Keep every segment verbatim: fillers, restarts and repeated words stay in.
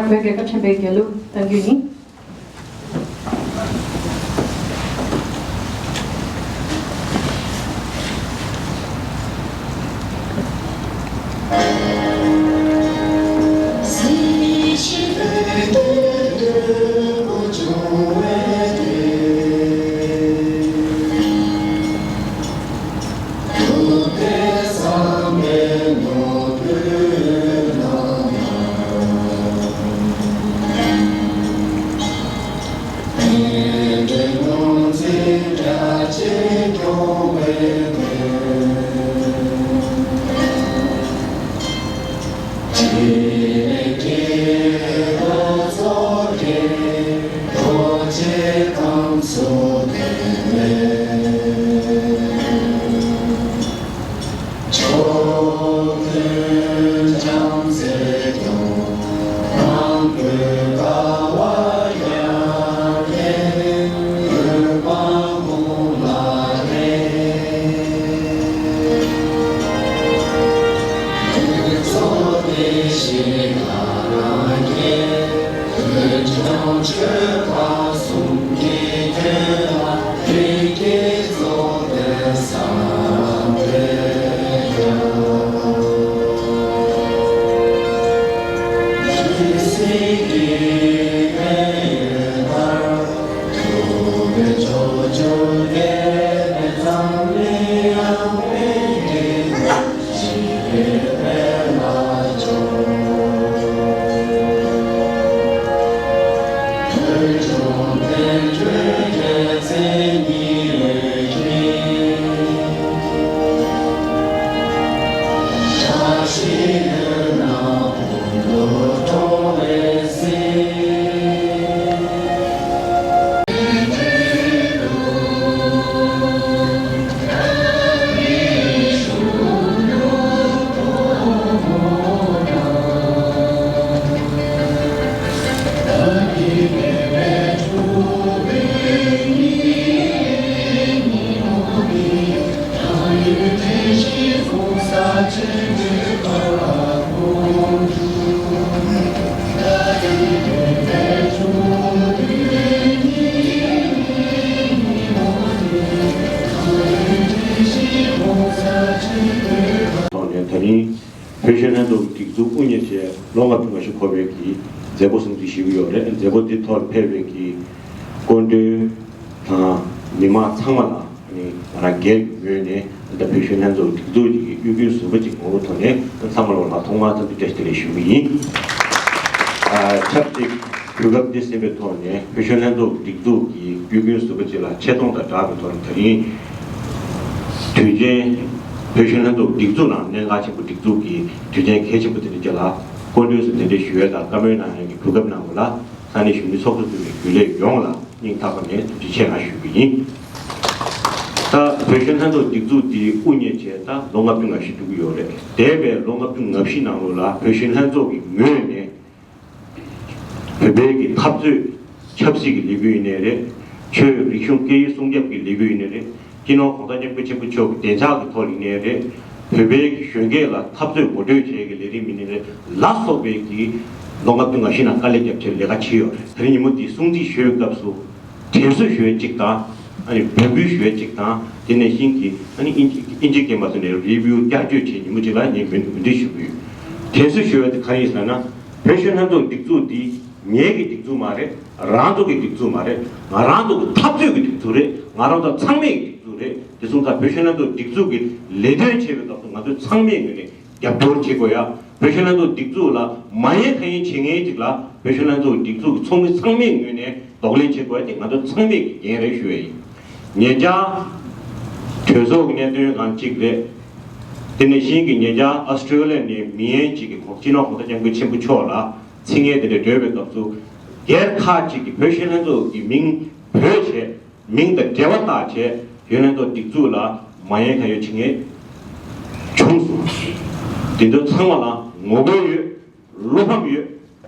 བོད་རྒྱལ་ཁབ་ཆེན་པོའི་རྒྱལ་གླུ་གཏང་རྒྱུ་ཡིན། ཐོག་ནས་ད་རིང་བོད་གཞོན་ལྷན་ཚོགས་སྒྲིག་འཛུགས་དབུ་བརྙེས་བྱས་ལོ་ལྔ་བཅུ་ང་བཞི་འཁོར་བའི་གི་མཛད་སྒོ་སྲུང་བརྩི་ཞུ་གི་ཡོད་རེད། མཛད་སྒོ་འདི་ཐོག་ཕེབས་པའི་གི་སྐུ་མགྲོན་དང་མི་མང་ཚང་མ་ལ་ང་རང་སྒེར་གྱི་ངོས་ནས་ད་བོད་གཞོན་ལྷན་ཚོགས་སྒྲིག་འཛུགས་ཀྱི་གཡོ་སྒྱུ་ཟུར་པ་ཅིག་ངོ་བོ་ཐོག་ནས་ཚང་མ་ལ་ལག་ཐོག་མར་འཚམས་འདྲི་བཀྲ་ཤིས་བདེ་ལེགས་ཞུ་གི་ཡིན། ཨ་ཆབས་ཅིག་དུས་སྐབས་འདི་ཟིན་པའི་ཐོག་ནས་བོད་གཞོན་ལྷན་ཚོགས་སྒྲིག་འཛུགས་ཀྱི་གཡོ་སྒྱུ་ཟུར་པ་ཅིག་ལ་ཆེ་མཐོང་དང་སྦྲགས་པའི་ཐོག་ནས་ད་རིང་དུས་ཆེན་བོད་གཞོན་ལྷན་ཚོགས་སྒྲིག་འཛུགས་ནང་གནད་འགག་ཆེན་པོ་སྒྲིག་འཛུགས་ཀྱི་དུས་ཆེན་གལ་ཆེན་པོ་དེ་འདྲ་ཅིག་ལ་སྐུ་མགྲོན་ཞུ་གཏན་འབེབས་ཞུ་ཡས་དང་བཀའ་མོལ་གནང་ཡས་ཀྱི་གོ་སྐབས་གནང་བ་ལ་ས་གནས་གཞོན་ནུ་ཚོགས་གཙོ་གཙོས་པའི་རྒྱུན་ལས་ཡོངས་ལ་སྙིང་ཐག་པ་ནས་ཐུགས་རྗེ་ཆེ་གནང་ཞུ་གི་ཡིན། ད་བོད་གཞོན་ལྷན་ཚོགས་སྒྲིག་འཛུགས་འདི་དབུ་བརྙེས་བྱས་ད་ལོ་ལྔ་བཅུ་ང་བཞི་འགྲོ་གི་ཡོད་རེད། འདས་པའི་ལོ་ལྔ་བཅུ་ང་བཞི་ནང་ལོགས་ལ་བོད་གཞོན་ལྷན་ཚོགས་ཀྱི་ངོས་ནས་བོད་པའི་གི་འཐབ་རྩོད་ཆབ་སྲིད་ཀྱི་ལས་འགུལ་ཡིན་ནའི་རེད། ཆོས་རིག་གཞུང་སྐད་ཡིག་སྲུང་སྐྱོབ་ཀྱི་ལས་འགུལ་ཡིན་ནའི་རེད། སྤྱི་ནོར་གོང་ས་སྐྱབས་མགོན་ཆེན་པོ་མཆོག་གི་བདེ་འཇགས་ཀྱི་ཐོག་ཡིན་ནའི་རེད། བོད་པའི་གི་གཞོན་སྐྱེས་ལ་འཐབ་རྩོད་ངོ་སྤྲོད་བྱེད་ཀྱི་ལས་རིགས་ཡིན་ནའི་རེད་ལ་སོགས་པའི་གི་ལོ་ལྔ་བཅུ་ང་བཞི་ནང་དཀའ་ལས་བརྒྱབ་བྱས་ལས་ཀ་བྱས་ཡོད་རེད། ད་རིང་ཉིན་མོ་འདི་སྲུང་བརྩི་ཞུ་བའི་སྐབས་སུ་དྲན་གསོ་ཞུ་བའི་གཅིག་དང་། ཨ་ནི་འབོད་སྐུལ་ཞུ་བའི་གཅིག་དང་། དེ་ནས་ཤིང་གི་ཨ་ནི་ཨིན་ཇི་ཨིན་ཇི་སྐད་མ་ཐོན་ནས་རི་བིའུ་བསྐྱར་བཅོས་བྱས་ཉིན་མོ་གཅིག་ལ་ངས་མོས་མོས་འདུན་ཞུ་གི་ཡོད། དྲན་གསོ་ཞུ་བ་དེ་ག་རེ་ཡིན་ཟེར་ན། བོད་གཞོན་ལྷན་ཚོགས་སྒྲིག་འཛུགས་འདི་ངའི་གི་སྒྲིག་འཛུགས་མ་རེད། རང་ཚོ་གི་སྒྲིག་འཛུགས་མ་རེད། ང་རང་ཚོ་གི་འཐབ་རྩོད་ཀྱི་སྒྲིག་འཛུགས་རེད། ང་རང་ཚོ་ཚང་མའི་གི་སྒྲིག་འཛུགས་རེད། དེ་སོང་ཙང་བོད་གཞོན་ལྷན་ཚོགས་སྒྲིག་འཛུགས་ཀྱི་ལས་དོན་བྱེད་པའི་སྐབས་སུ་ང་ཚོ་ཚང་མའི་ངོས་ནས་རྒྱབ་སྐྱོར་བྱེད་དགོས་ཡ། བོད་གཞོན་ལྷན་ཚོགས་སྒྲིག་འཛུགས་ལ་མ་ཡིན་ཁ་ཡིན་བྱེད་མཁན་ཅིག་ལ་བོད་གཞོན་ལྷན་ཚོགས་སྒྲིག་འཛུགས་ཀྱི་ཚོགས་མི་ཚང་མའི་ངོས་ནས་གདོང་ལེན་བྱེད་དགོས་ཡ་དེ་ང་ཚོ་ཚང་མའི་གི་འགན་རེད་ཞུ་ཡ་ཡིན། ཉེ་ཆར་གྲོས་ཚོགས་ཀྱི་གནད་དོན་སྒང་གཅིག་རེད། དེ་ནས་གཞན་གྱི་ཉེ་ཆར་ཨོ་སི་ཀྲོ་ལི་ཡ་ནས་མི་ཡན་གཅིག་གིས་སྤྱི་ནོར་གོང་ས་སྐྱབས་མགོན་ཆེན་པོ་མཆོག་ལ་ཚིག་ངན་དེ་འདྲ་བརྗོད་པའི་སྐབས་སུ་སྒེར་ཁག་ཅིག་གིས་བོད་གཞོན་ལྷན་ཚོགས་ཀྱི་མིང་བོས་བྱས། མིང་དང་འབྲེལ་བ་བཏགས་བྱས་གཞོན་ལྷན་ཚོགས་སྒྲིག་འཛུགས་ལ་མ་ཡན་ཁ་ཡོད་བྱེད་མཁན་བྱུང་སོང་། དེ་ཚོ་ཚང་མ་ལ་ངོ་རྒོལ་ཡོད། བློ་ཕམ་ཡོད།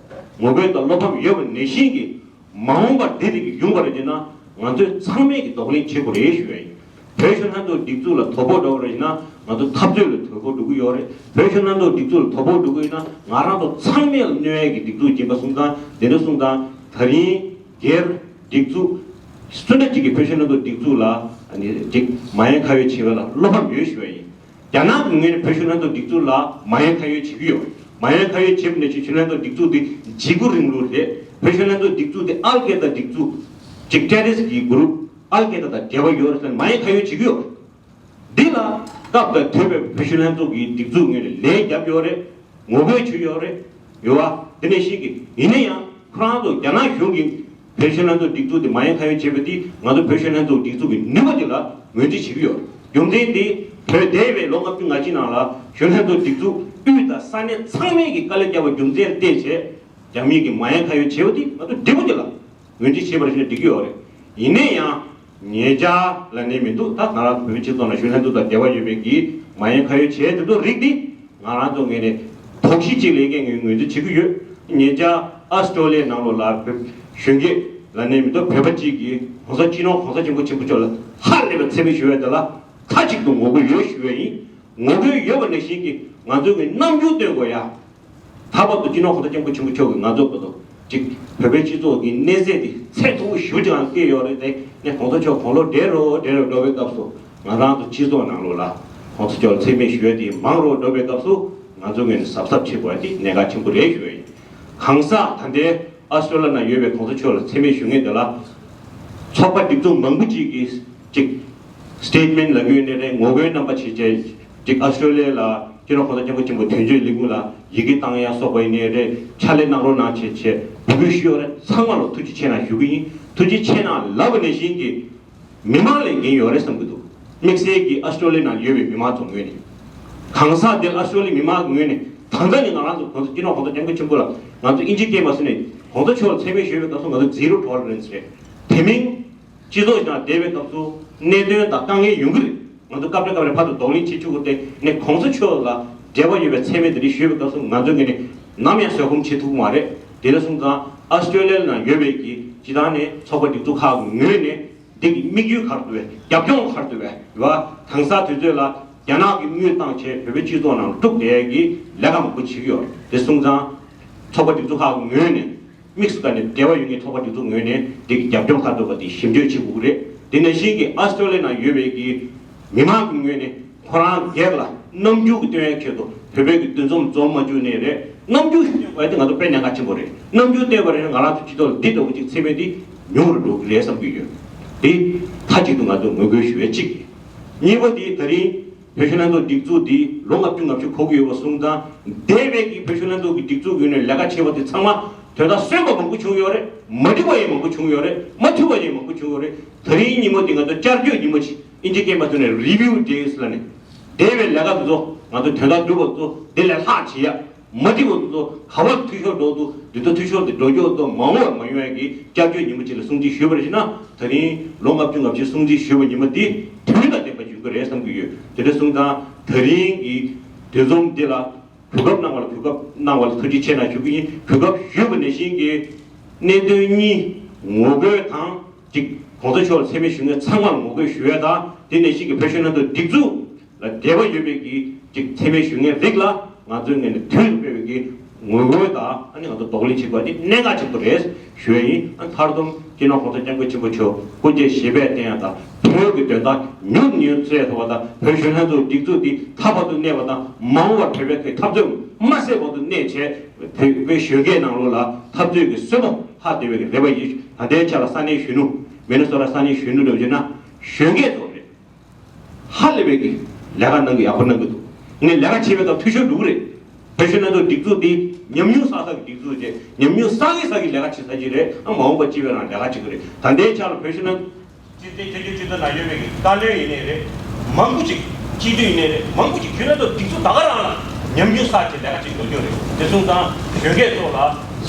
ངོ་རྒོལ་དང་བློ་ཕམ་ཡོད་པ་ནང་བཞིན་གྱི་མ་འོངས་པར་འདི་རིགས་ཡོང་བ་རེད་ཅེ་ན་ང་ཚོས་ཚང་མས་ཀྱི་གདོང་ལེན་བྱེད་དགོས་རེད་ཞུ་བ་ཡིན། བོད་གཞོན་ལྷན་ཚོགས་སྒྲིག་འཛུགས་ལ་དོ་ཕོག་འགྲོ་བ་རེད་ཅེ་ན་ ང་ཚོ་འཐབ་རྩོད་ལ་དོ་ཕོག་འགྲོ་གི་ཡོད་རེད། བོད་གཞོན་ལྷན་ཚོགས་སྒྲིག་འཛུགས་ལ་དོ་ཕོག་འགྲོ་གི་ཡོད་ན། ང་རང་ཚོ་ཚང་མས་ལ་གནོད་ཡས་ཀྱི་སྒྲིག་འཛུགས་ཡིན་པ་སོང་ཙང་། དེ་འདྲ་སོང་ཙང་ད་རིང་སྒེར་སྒྲིག་འཛུགས་སུ་འདྲ་ཅིག་གིས་བོད་གཞོན་ལྷན་ཚོགས་སྒྲིག་འཛུགས་ལ་ཨ་ནི་ཅིག་མ་ཡེངས་ཁ་ཡོད་བྱེད་པ་ལ་བློ་ཕམ་ཡོད་ཞུ་བ་ཡིན། རྒྱ་ནག་གི་ངོས་ནས་བོད་གཞོན་ལྷན་ཚོགས་སྒྲིག་འཛུགས་ལ་མ་ཡེངས་ཁ་ཡོད་བྱེད་ཀྱི་ཡོད། མ་ཡེངས་ཁ་ཡོད་བྱེད་པ་ནས་བྱས་བོད་གཞོན་ལྷན་ཚོགས་སྒྲིག་འཛུགས་དེ་འཇིགས་སྐུལ་རིང་ལུགས་རེད། བོད་གཞོན་ལྷན་ཚོགས་སྒྲིག་འཛུགས་དེ་ཨལ་ཀེ་ད་སྒྲིག་འཛུགས་ཅིག་ཏེ་རོ་རི་སི་ཊི་གི་གུ་རུབ་ཨལ་ཀེ་ད་དང་འབྲེལ་བ་ཡོད་རེད་ཟེར་ནས་མ་ཡེངས་ཁ་ཡོད་བྱེད་ཀྱི་ཡོད། འདི་ལ་སྐབས་དང་དུས་བོད་གཞོན་ལྷན་ཚོགས་ཀྱི་སྒྲིག་འཛུགས་ངོས་ནས་ལན་བརྒྱབ་ཡོད་རེད། ངོ་རྒོལ་བྱས་ཡོད་རེད། ཡོད་བ། དེ་ནས་ཤིག་གི་ཡིན་ན་ཡང་ཁོ་རང་ཚོ་རྒྱ་ནག་གཞུང་གིས་བོད་གཞོན་ལྷན་ཚོགས་སྒྲིག་འཛུགས་དེ་མ་ཡེངས་ཁ་ཡོད་བྱས་པ་འདི་ང་ཚོ་བོད་གཞོན་ལྷན་ཚོགས་སྒྲིག་འཛུགས་ཀྱི་ནུས་པ་དེ་ལ་ངོས་འཛིན་བྱེད་ཀྱི་ཡོད། རྒྱུ་མཚན་འདི་བོད་འདས་པའི་ལོ་ལྔ་བཅུ་ང་གཅིག་ནང་ལ་གཞོན་ལྷན་ཚོགས་སྒྲིག་འཛུགས་དབུས་དང་ས་གནས་ཚང་མས་ཀྱི་དཀའ་ལས་བརྒྱབ་པ་རྒྱུ་མཚན་ལ་བརྟེན་བྱས། རྒྱ་མི་གིས་མ་ཡེངས་ཁ་ཡོད་བྱས་པ་འདི་ང་ཚོ་འབྲས་བུ་དེ་ལ་ངོས་འཛིན་བྱེད་པར་བྱས་ན་འགྲིག་གི་ཡོད་རེད། ཡིན་ན་ཡང་ཉེ་ཆར་ལ་ནས་མི་འདུག་ད་ང་རང་བོད་མི་སྤྱི་ཚོགས་ནང་གཞོན་ལྷན་ཚོགས་དང་འབྲེལ་བ་ཡོད་པའི་གི་མ་ཡེངས་ཁ་ཡོད་བྱས་དེ་ཚོ་རིགས་འདི་ང་རང་ཚོ་ངོས་ནས་དོགས་གཞི་གཅིག་ལས་ཀའི་ངོས་ངོས་འཛིན་བྱེད་ཀྱི་ཡོད། ཉེ་ཆར་ཨ་སི་ཀྲོ་ལི་ཡའི་ནང་ལོགས་ལ་བོད་གཞོན་སྐྱེས་ལ་ནས་མི་འདུག་བོད་པ་གཅིག་གིས་༸གོང་ས་སྤྱི་ནོར་༸གོང་ས་༸སྐྱབས་མགོན་ཆེན་པོ་མཆོག་ལ་ཧ་ལས་པའི་མཚན་སྨད་ཞུ་བའི་དེ་ལ་མཐའ་གཅིག་ཏུ་ངོ་རྒོལ་ཡོད་ཞུ་བ་ཡིན། ངོ་རྒོལ་ཡོད་པ་ནང་བཞིན་གྱི་ང་ཚོའི་གི་རྣམ་འགྱུར་སྟོན་དགོས་ཡ། ད་བར་དུ་སྤྱི་ནོར་༸གོང་ས་༸སྐྱབས་མགོན་ཆེན་པོ་མཆོག་གིས་ང་ཚོ་བར་དུ་ཅིག་བོད་པའི་སྤྱི་ཚོགས་ཀྱི་གནས་ཚད་དེ་ཚད་མཐོ་པོ་ཞེ་པོ་ཅིག་ལ་བསྐྱལ་ཡོད་རེད་དེ། ནས་༸གོང་ས་མཆོག་གོང་ལོག་བགྲེས་རོགས་བགྲེས་རོགས་འགྲོ་བའི་སྐབས་སུ་ང་རང་ཚོ་སྤྱི་ཚོགས་ནང་ལོགས་ལ་༸གོང་ས་མཆོག་ལ་མཚན་སྨད་ཞུ་ཡ་དེ་མང་རོགས་འགྲོ་བའི་སྐབས་སུ་ང་ཚོ་ངོས་ནས་གཟབ་གཟབ་བྱེད་དགོས་ཡ་དེ་གནད་འགག་ཆེན་པོ་རེད་ཞུ་ཡ་ཡིན། གང་ཟག་ད་ལྟའི་ཨ་སི་ཀྲོ་ལི་ཡ་ནང་ཡོད་པའི་༸གོང་ས་མཆོག་ལ་མཚན་སྨད་ཞུ་མཁན་དེ་ལ་ཚོགས་པ་སྒྲིག་འཛུགས་མང་པོ་ཅིག་གིས་ཅིག་སི་ཊེ་ཊི་མེན་ཊི་ལབ་ཀྱི་ཡོད་ནའི་རེད། ངོ་རྒོལ་རྣམ་པ་བྱེད་བྱས་ཅིག་ཨ་སི་ཀྲོ་ལི་ཡ་ལ་སྤྱི་ནོར་༸གོང་ས་༸སྐྱབས་མགོན་ཆེན་པོ་དོན་གཅོད་ལས་ཁུངས་ལ་ཡི་གེ་བཏང་ཡ་སོགས་པ་ཡིན་ནའི་རེད། ཕྱག་ལས་གནང་རོགས་གནང་བྱས་བྱས་འབོད་སྐུལ་ཞུས་ཡོད་རེད། ཚང་མ་ལ་ཐུགས་རྗེ་ཆེ་གནང་ཞུ་གི་ཡིན། ཐུགས་རྗེ་ཆེ་གནང་ལབ་པ་ནང་བཞིན་གྱི་མི་མང་ལས་འགན་ཡོད་རེད་བསམ་གྱི་འདུག་དམིགས་བསལ་གྱི་ཨ་སི་ཀྲོ་ལི་ཡ་ནང་ཡོད་པའི་མི་མང་ཚོ་ངོས་ནས། གང་ཟག་དེ་ཨ་སི་ཀྲོ་ལི་ཡའི་མི་མང་གི་ངོས་ནས་ད་ལྟ་ནས་ང་རང་ཚོ་༸གོང་ས་སྤྱི་ནོར་༸གོང་ས་༸སྐྱབས་མགོན་ཆེན་པོ་ལ་ང་ཚོ་དབྱིན་ཇིའི་སྐད་མ་ཟེར་ནས་༸གོང་ས་མཆོག་ལ་མཚན་སྨད་ཞུས་པའི་སྐབས་སུ་ང་ཚོ་ཛི་རོ་ཊོ་ལེ་རན་སི་རེད། དེ་མིན་སྤྱི་ཚོགས་ནང་བསྡད་པའི་སྐབས་སུ་གནད་དོན་དང་དཀའ་ངལ་ཡོང་གི་རེད། ང་ཚོ་སྐབས་རེ་སྐབས་རེ་ཕར་ཚུར་གདོང་ལེན་བྱེད་ཆོག་གི་རེད་དེ། ནས་༸གོང་ས་མཆོག་ལ་འབྲེལ་བ་ཡོད་པའི་མཚན་སྨད་དེ་འདྲ་ཞུས་པའི་སྐབས་སུ་ང་ཚོའི་ངོས་ནས་ནམ་ཡང་བཟོད་སྒོམ་བྱེད་ཐུབ་ཀྱི་མ་རེད། དེ་འདྲ་སོང་ཙང་ཨ་སི་ཀྲོ་ལི་ཡ་ནང་ཡོད་པའི་གི་སྤྱི་བཏང་ནས་ཚོགས་པ་སྒྲིག་འཛུགས་ཁག་གི་ངོས་ནས་འདི་གི་དམིགས་ཡུལ་ག་རེ་འདུག་བས། རྒྱབ་ལྗོངས་ག་རེ་འདུག་བས། ཡོད་པ། དེང་སང་དུས་ཚོད་ལ་རྒྱ་ནག་གིས་དངུལ་བཏང་བྱས་བོད་པའི་སྤྱི་ཚོགས་ནང་དཀྲུགས་བསྡད་ཀྱི་ལས་ཀ་མང་པོ་བྱེད་ཀྱི་ཡོད་རེད། དེ་སོང་ཙང་ཚོགས་པ་སྒྲིག་འཛུགས་ཁག་གི་ངོས་ནས་དམིགས་སུ་བཀར་ནས་འབྲེལ་བ་ཡོད་མཁན་ཚོགས་པ་སྒྲིག་འཛུགས་ངོས་ནས་འདི་གི་རྒྱབ་ལྗོངས་ག་རེ་འདུག་བ་དེ་ཞིབ་འཇུག་བྱེད་དགོས་ཀྱི་རེད། དེ་ནང་བཞིན་གྱི་ཨ་སི་ཀྲོ་ལི་ཡ་ནང་ཡོད་པའི་གི་མི་མང་གི་ངོས་ནས་ཁོ་རང་སྒེར་ལ་རྣམ་འགྱུར་གྱི་སྟོན་ཡ་ཆེད་དུ་བོད་པའི་གི་འདུ་འཛོམས་འཛོམས་མ་བཅུག་ནའི་རེད། རྣམ་འགྱུར་ཞིག་སྟོན་དགོས་ཡ་དེ་ང་ཚོ་དཔེ་གནད་འགག་ཆེན་པོ་རེད། རྣམ་འགྱུར་སྟོན་པ་རེད་ན་ང་རང་ཚོ་སྤྱི་ཚོགས་ལ་འདི་ལྟ་བུ་ཅིག་མཚན་སྨད་འདི་ཉུང་རུ་འགྲོ་གི་རེད་བསམ་གྱི་ཡོད། དེ་མཐའ་གཅིག་ཏུ་ང་ཚོ་ངོ་རྒོལ་ཞུ་ཡ་གཅིག་ཡིན། གཉིས་པ་དེ་ད་རིང་བོད་གཞོན་ལྷན་ཚོགས་སྒྲིག་འཛུགས་འདི་ལོ་ལྔ་བཅུ་ང་བཅུ་འཁོར་གྱི་ཡོད་པ་སོང་ཙང་འདས་པའི་གི་བོད་གཞོན་ལྷན་ཚོགས་ཀྱི་སྒྲིག་འཛུགས་ངོས་ནས་ལས་ཀ་བྱས་པ་དེ་ཚང་མ་དོན་དག་སོན་པ་མང་པོ་བྱུང་ཡོད་རེད། མ་འགྲིག་པ་ཡང་མང་པོ་བྱུང་ཡོད་རེད། མ་མཐུན་པ་ཡང་མང་པོ་བྱུང་ཡོད་རེད། ད་རིང་ཉིན་མོ་འདི་ང་ཚོ་བསྐྱར་བཅོས་ཉིན་མོ་ཅིག་ཨིན་ཇི་སྐད་མ་ཐོན་ནས་Review Days་ལ་ནས་འདས་པའི་ལས་ཀ་དེ་ཚོ་ང་ཚོ་དོན་དག་འགྲུབ་པ་དེ་ཚོ་འདི་ལས་ལྷག་བྱེད་ཡ། མ་འགྲིག་པ་དེ་ཚོ་ག་བ་འཐུས་ཤོར་འགྲོ་འདུག་འདི་ཚོ་འཐུས་ཤོར་དེ་འགྲོ་རྒྱུ་དེ་ཚོ་མ་འོངས་པར་མ་ཡོང་ཡ་གི་བསྐྱར་བཅོས་ཉིན་མོ་ཅིག་ལ་སྲུང་བརྩི་ཞུས་པ་རེད་ན། ད་རིང་ལོ་ལྔ་བཅུ་ང་བཅུ་སྲུང་བརྩི་ཞུས་པ་ཉིན་མོ་འདི་དུས་དང་ལྡན་པ་ཡོང་གི་རེད་བསམ་གྱི་ཡོད། དེ་འདྲ་སོང་ཙང་ད་རིང་གི་འདུ་འཛོམས་འདི་ལ་གོ་སྐབས་གནང་བ་ལ་གོ་སྐབས་གནང་བ་ལ་ཐུགས་རྗེ་ཆེ་གནང་ཞུ་གི་ཡིན། གོ་སྐབས་ཞུས་པ་ནང་བཞིན་གྱི་གནད་དོན་གཉིས་ངོ་རྒོལ་དང་གཅིག་༸གོང་ས་མཆོག་ལ་མཚན་སྨད་ཞུ་མཁན་ཚང་མར་ངོ་རྒོལ་ཞུ་ཡ་དང་དེ་ནང་བཞིན་གྱི་བོད་གཞོན་ལྷན་ཚོགས་སྒྲིག་འཛུགས་ལ་འབྲེལ་བ་ཡོད་པའི་གི་གཅིག་མཚན་སྨད་ཞུ་མཁན་རིགས་ལ་ང་ཚོའི་ངོས་ནས་དུས་སུ་སྤེལ་བའི་གི་ངོ་རྒོལ་དང་ཨ་ནི་ང་ཚོ་གདོང་ལེན་བྱེད་དགོས་པ་འདི་གནད་འགག་ཆེན་པོ་རེད་ཞུ་ཡ་ཡིན། ཨ་མཐར་སྡོམ་སྤྱི་ནོར་༸གོང་ས་༸སྐྱབས་མགོན་ཆེན་པོ་མཆོག་སྐུ་ཚེ་ཞབས་པད་བརྟན་ཡ་དང་བོད་ཀྱི་དོན་དག་མྱུར་མྱུར་སེལ་ཐུབ་པ་དང་བོད་གཞོན་ལྷན་ཚོགས་སྒྲིག་འཛུགས་འདི་མཐའ་བར་དུ་གནས་པ་དང་མ་འོངས་པར་བོད་པའི་གི་འཐབ་རྩོད་མ་སེལ་བར་དུ་གནས་བྱས་བོད་པའི་གཞོན་སྐྱེས་ནང་ལོགས་ལ་འཐབ་རྩོད་ཀྱི་སྲོལ་ཐོག་ཧ་བདེ་བའི་གི་རེ་བ་ཡིན། ད་ལྟའི་ཆ་ལ་ས་གནས་གཞོན་ནུ་མི་ནི་སོ་ཊ་ས་གནས་གཞོན་ནུ་འདྲ་བོ་བྱས་ན་གཞོན་སྐྱེས་ཚོ་རེད། ཧ་ལས་པའི་གི་ལས་ཀ་གནང་གི་ཡག་པོ་གནང་གི་འདུག་ངས་ལས་ཀ་བྱེད་པའི་སྐབས་འཐུས་ཤོར་འགྲོ་གི་རེད། བོད་གཞོན་ལྷན་ཚོགས་སྒྲིག་འཛུགས་འདི་ཉམས་མྱོང་བསགས་བསགས་ཀྱི་སྒྲིག་འཛུགས་བྱས། ཉམས་མྱོང་བསགས་ཀྱི་བསགས་ཀྱི་ལས་ཀ་བྱེད་ས་ཅིག་རེད། ཨ་མ་འོངས་པ་སྤྱི་པའི་རང་ལས་ཀ་བྱེད་ཀྱི་རེད། ད་ལྟའི་ཆར་ལ་བོད་གཞོན་ལྷན་སྤྱི་ཚོགས་སྤྱི་ཚོགས་ནང་ཡོད་པའི་གི་བཀའ་བློན་ཡིན་ནའི་རེད། མང་པོ་ཅིག་སྤྱི་འཐུས་ཡིན་ནའི་རེད། མང་པོ་ཅིག་གཞོན་ལྷན་ཚོགས་སྒྲིག་འཛུགས་ད་ག་རང་ལ་ཉམས་མྱོང་བསགས་བྱས་ལས་ཀ་བྱེད་དགོས་ཀྱི་རེད། དེ་སོང་ཙང་གཞོན་སྐྱེས་ཚོ་ལ་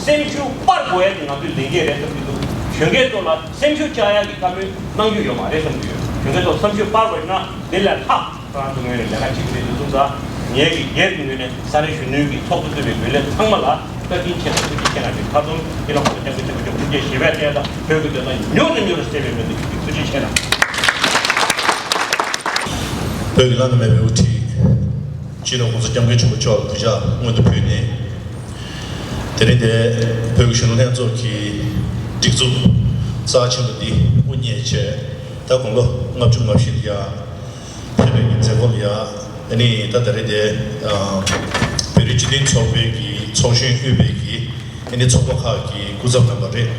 སེམས་ཤུགས་སྤར་དགོས་ཡ་དེ་ང་ཚོའི་ལས་འགན་རེད་བསམ་གྱི་འདུག་གཞོན་སྐྱེས་ཚོ་ལ་སེམས་ཤུགས་བཅག་ཡ་གི་བཀའ་མོལ་གནང་རྒྱུ་ཡོད་མ་རེད་བསམ་གྱི་ཡོད། གཞོན་སྐྱེས་ཚོ་སེམས་ཤུགས་སྤར་དགོས་ན་འདི་ལས་ལྷག་ཁོ་རང་ཚོ་ངོས་ནས་ལས་ཀ་བྱེད་ཀྱི་རེད། དེ་སོང་ཙང་ངེད་ཀྱི་སྒེར་གྱི་ངོས་ནས་ས་གནས་གཞོན་ནུའི་གི་ཚོགས་གཙོ་གཙོས་པའི་འོས་ལས་ཚང་མ་ལ་བཀའ་དྲིན་ཆེ་དང་ཐུགས་རྗེ་ཆེ་གནང་རྒྱུ། ཁ་ཚོམ་སྤྱི་ནོར་གོང་ས་སྐྱབས་མགོན་ཆེན་པོ་མཆོག་སྐུ་ཚེ་ཞབས་པད་བརྟན་དང་བོད་ཀྱི་དོན་དག་མྱུར་ནས་མྱུར་དུ་སེལ་བའི་སྨོན་འདུན་ཞུ་རྒྱུ། ཐུགས་རྗེ་ཆེ་གནང་། བོད་ཀྱི་བླ་ན་མེད་པའི་དབུ་ཁྲིད་ སྤྱི་ནོར་༸གོང་ས་༸སྐྱབས་མགོན་ཆེན་པོ་མཆོག་ལ་གུས་ཕྱག་སྔོན་དུ་ཕུལ་ནས། དེ་རིང་འདིར་བོད་ཀྱི་གཞོན་ནུ་ལྷན་ཚོགས་ཀྱི་སྒྲིག་འཛུགས་རྩ་ཆེན་པོ་འདི་དབུ་བརྙེས་བྱས། ད་དགུང་ལོ་ལྔ་བཅུ་ང་བཞི་ལ་ཡ་ཕེབས་པའི་མཛད་སྒོ་ལ་ཡ། ཨ་ནི་ད་ད་རེས་འདིར་བོད་རིགས་སྤྱི་མཐུན་ཚོགས་པའི་གི་ཚོགས་གཞོན་དབུས་པའི་གི་ཨ་ནི་ཚོགས་པ་ཁག་གི་སྐུ་ཚབ་རྣམ་པ་རེད།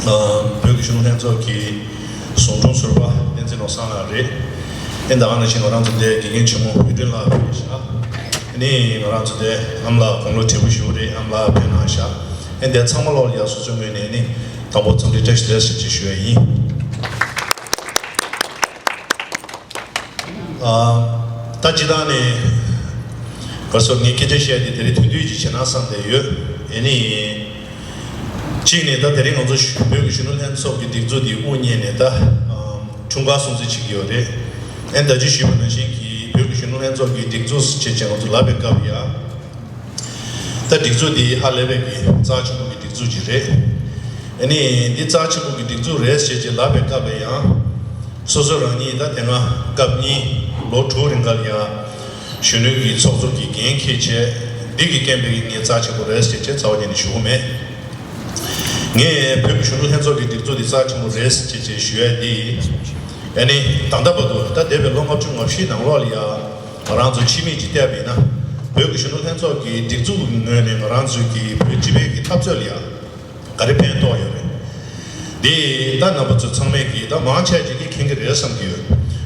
ཨ་བོད་ཀྱི་གཞོན་ནུ་ལྷན་ཚོགས་ཀྱི་ཟུང་དྲུང་ཟུར་པ་བསྟན་འཛིན་ནོར་བཟང་ལགས་རེད། ཨ་ནི་ད་ག་ནང་བཞིན་ང་རང་ཚོ་འདིར་དགེ་རྒན་ཆེན་མོ་ཡུལ་སྒྲོན་ལགས་ཕེབས་ཤག་ཨ་ནི་ང་རང་ཚོ་འདིར་ཨ་མ་ལགས་དགུང་ལོ་བགྲེས་པོ་ཞིག་རེད། ཨ་མ་ལགས་ཕེབས་གནང་ཤག་ཨ་ནི་འདིར་ཚང་མ་ལོག་ལ་ཡ་སོ་སོའི་ངོས་ནས་ཨ་ནི་དང་པོ་འཚམས་འདྲི་བཀྲ་ཤིས་བདེ་ལེགས་ཞེས་ཞུ་ཡ་ཡིན། ཨ་ད་སྤྱིར་བཏང་ནས་ག་སོ་ངས་སྐད་ཆ་བཤད་དེ་དེ་རིང་ཐུང་ཐུང་ཅིག་བྱས་ན་བསམ་བསྡད་ཡོད། ཨ་ནི་གཅིག་ནས་ད་དེ་རིང་ང་ཚོ་བོད་ཀྱི་གཞོན་ནུ་ལྷན་ཚོགས་ཀྱི་སྒྲིག་འཛུགས་འདི་དབུ་བརྙེས་ནས་ད་ཨ་འཁྲུངས་སྐར་སྲུང་བརྩི་བྱེད་ཀྱི་ཡོད་རེད། ཨ་ནི་ད་ཅི་ཞུས་པ་ནང་བཞིན་གྱི་བོད་ཀྱི་གཞོན་ནུ་ལྷན་ཚོགས་ཀྱི་སྒྲིག་འཛུགས་བྱས་བྱས་ང་ཚོ་ལབ་པའི་སྐབས་ཡ། ད་སྒྲིག་འཛུགས་འདི་ཧ་ལས་པའི་གི་རྩ་ཆེན་པོ་གི་སྒྲིག་འཛུགས་ཅིག་རེད། ཨ་ནི་འདི་རྩ་ཆེན་པོ་གི་སྒྲིག་འཛུགས་རེད་ཟེར་བྱས་ལབ་པའི་སྐབས་ལ་ཡང་། སོ་སོ་རང་ཉིད་ད་དེ་སྔ་སྐབས་གཉིས་ལོ་དྲུག་རིང་ག་ལ་ཡང་གཞོན་ནུའི་གི་ཚོགས་གཙོ་གི་འགན་འཁྱེར་བྱས། འདི་གི་རྐྱེན་པས་ངས་རྩ་ཆེན་པོ་རེད་ཟེར་བྱས་རྩ་བ་ཉིད་ནས་ཞུ་གི་མེད། ངས་བོད་ཀྱི་གཞོན་ནུ་ལྷན་ཚོགས་ཀྱི་སྒྲིག་འཛུགས་འདི་རྩ་ཆེན་པོ་རེད་ཟེར་བྱས་ཞུ་ཡ་འདི། ཨ་ནི་ད་ལྟ་བར་དུ་ད་འདས་པའི་ལོ་ལྔ་བཅུ་ང་བཞི་ནང་ལོགས་ལ་ཡང་ང་རང་ཚོ་ཕྱི་མིག་ཅིག་བལྟས་པ་ཡིན་ན། བོད་ཀྱི་གཞོན་ནུ་ལྷན་ཚོགས་ཀྱི་སྒྲིག་འཛུགས་ཀྱི་ངོས་ནས་ང་རང་ཚོའི་གི་བོད་སྤྱི་པའི་གི་འཐབ་རྩོད་ལ་ཡང་ག་རེ་ཕན་ཐོགས་ཡོད་རེད། འདི་ད་རྣམ་པ་ཚོ་ཚང་མས་གི་ད་མང་ཆེ་ཅིག་གིས་མཁྱེན་གི་རེད་བསམ་གི་ཡོད།